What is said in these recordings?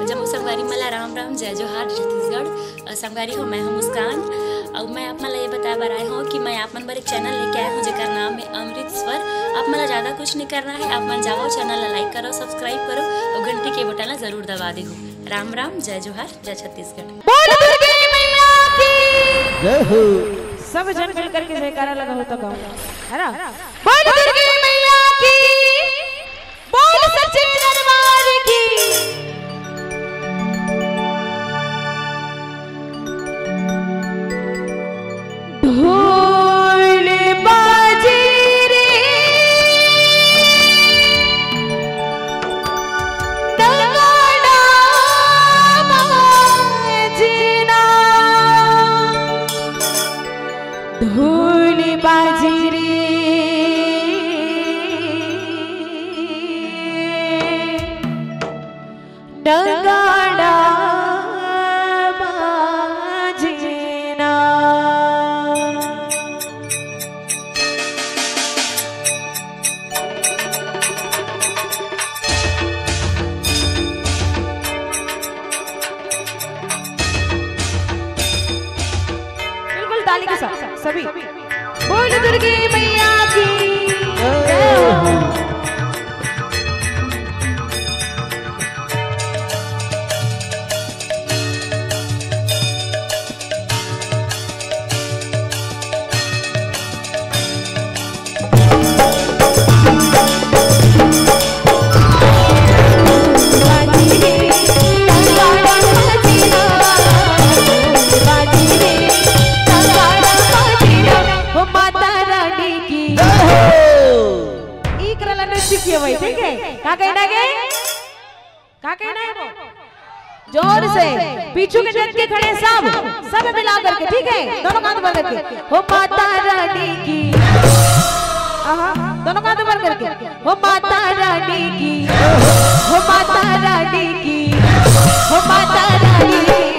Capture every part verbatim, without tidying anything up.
जम्मो संगवारी मन ला राम राम, जय जोहार, जय छत्तीसगढ़। अ, संगवारी हो, मैं हूं मुस्कान। अउ मैं आप मन ला ये बताए बर आए हूं कि मैं आप मन बर एक चैनल लेके आए हूं, जेकर नाम है अमृत स्वर। आप मन ला ज्यादा कुछ नहीं करना है, आप मन जाओ, चैनल ला लाइक करो, सब्सक्राइब करो अउ घंटी के बटन ला जरूर दबा देहू। राम राम, जय जोहार, जय छत्तीसगढ़। बोल दुर्गे मैया की। जय हो। सब झन मिल करके जयकारा लगाहू त कहूं, है ना? बोल दुर्गे मैया की। बोल सच्चे दरबार की। ढोल बाजे रे, नगाड़ा बाजे ना। ढोल बाजे रे, नगाड़ा बाजे ना। बिल्कुल ताली के साथ सभी। बोल दुर्गे मैया की जय हो। हो माता रानी की। जय हो। ई करला नृत्य किए भाई, ठीक है? का कहना है? का कहना है वो? जोर से। पीछू के जन के खड़े सब, सब मिला करके, ठीक है? दोनों हाथ ऊपर करके। हो माता रानी की। आहा, दोनों हाथ ऊपर करके। हो माता रानी की, हो माता रानी की, हो माता रानी की।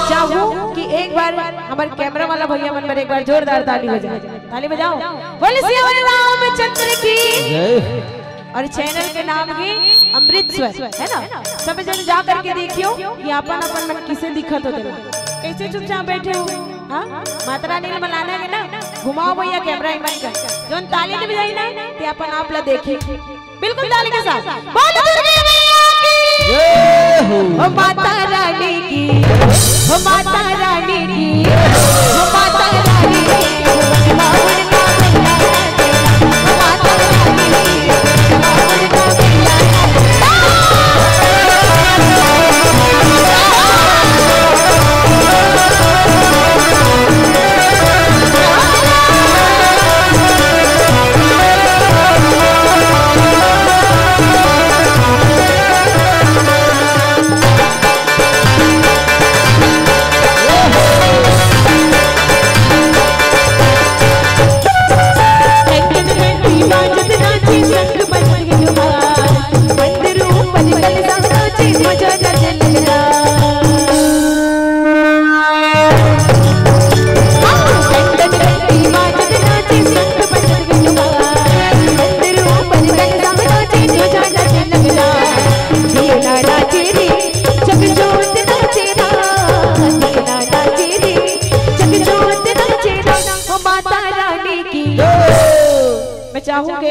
चाहूं कि एक बार हमारे कैमरा वाला भैया मन पर एक बार जोरदार ताली बजाओ। ताली बजाओ। बोले सियावर रामचंद्र की। जय। और चैनल के नाम है अमृत स्वर, है ना? सब जन जा करके देखियो कि अपन अपन मन किसे दिखत हो तेला। कैसे चुपचाप बैठे हो? हाँ, माता रानी ने मनाना है ना? घुमाओ भैया कैमरा, इमन का जोन ताली नहीं बजाई ना, ते अपन आप ला देखी। बिल्कुल ताली के साथ। बोल दुर्गे मैया की। जय हो। हो माता रानी की, हो माता रानी की, हो माता रानी की।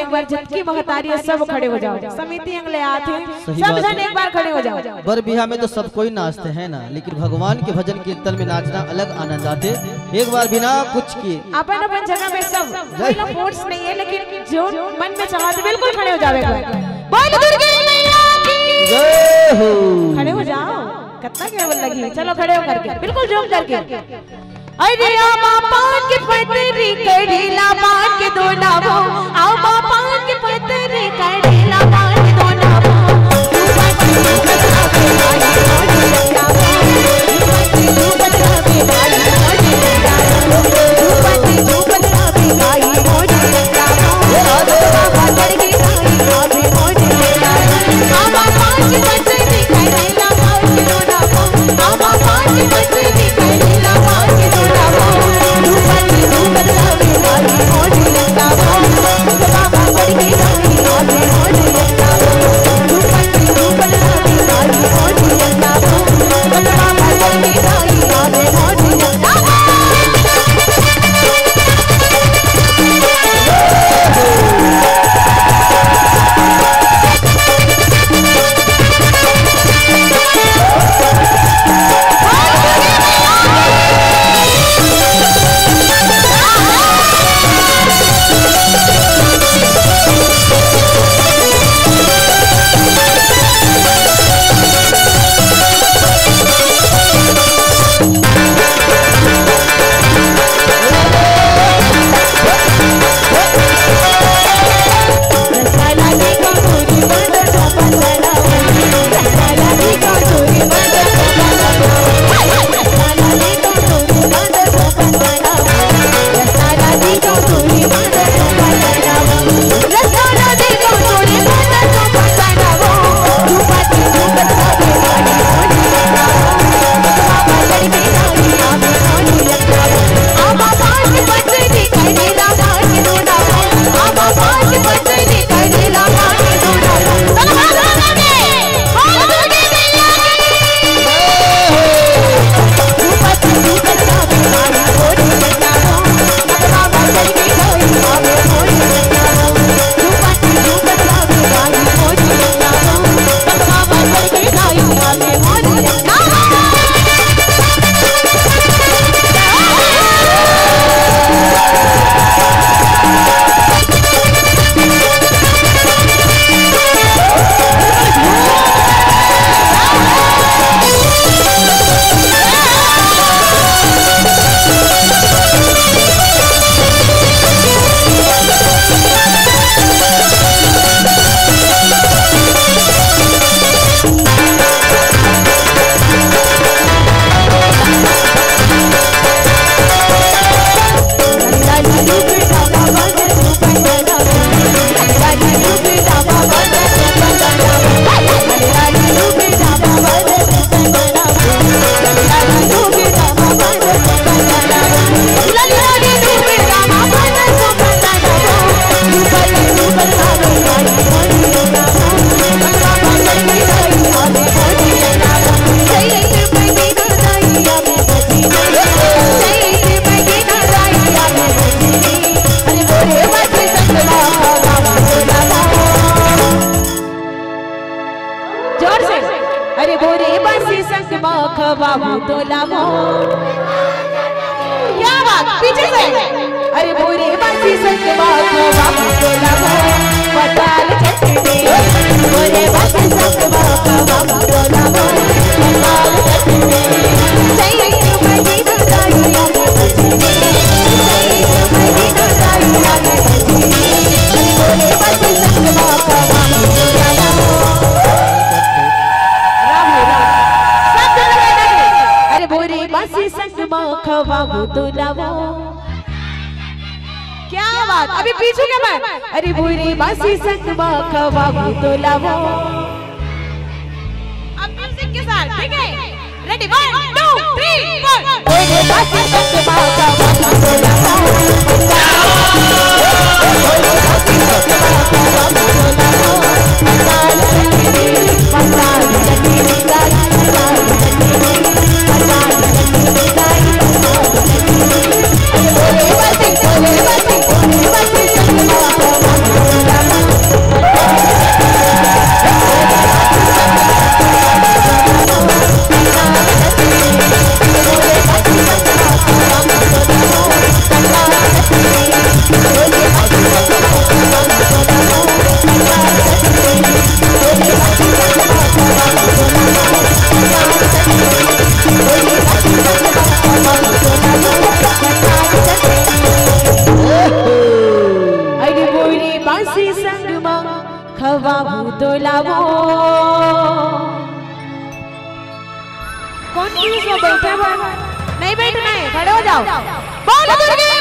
एक बार जितकी महतारी हे, सब खड़े हो जाओ। समिति अंग ले आत हे, सही सब बात झन हे। एक बार खड़े हो जाओ। बर बिहा में तो सब कोई नाचते हैं ना, लेकिन भगवान के भजन कीर्तन में नाचना अलग आनंद आते। एक बार बिना कुछ किए अपन अपन जगह में सब, जय कोई लोग हो। फोर्स नहीं है, लेकिन जो मन में चाहते बिल्कुल खड़े हो जावे एक बार। बोल दुर्गे मैया की। जय हो। खड़े हो जाओ, कितना क्या लगी। चलो खड़े हो करके, बिल्कुल जोम करके। अरे आमा पान के पतरी करेला पान के दोना वो, आमा पान के पतरी करेला पान के दोना वो। जोर से। अरे बोरे बासी संग मा खवाबू तोला मोर। क्या बात, पीछे से। अरे बोरे बासी संग मा खवाबू तोला मोर, पताल चटनी। बोरे बासी संग मा खवाबू तोला मोर, पताल चटनी। अरे बोरे बासी संग मा खवाबू तोला मोर। क्या बात, अभी पीछू के बाद। अरे बोरे बासी संग मा खवाबू तोला मोर। अब म्यूजिक के साथ, ठीक है? रेडी, वन, टू, थ्री, फोर। बाबू तोला वो। कौन पुलिस में बैठे हुए? नहीं बैठना है, खड़े हो जाओ। बोल दुर्गे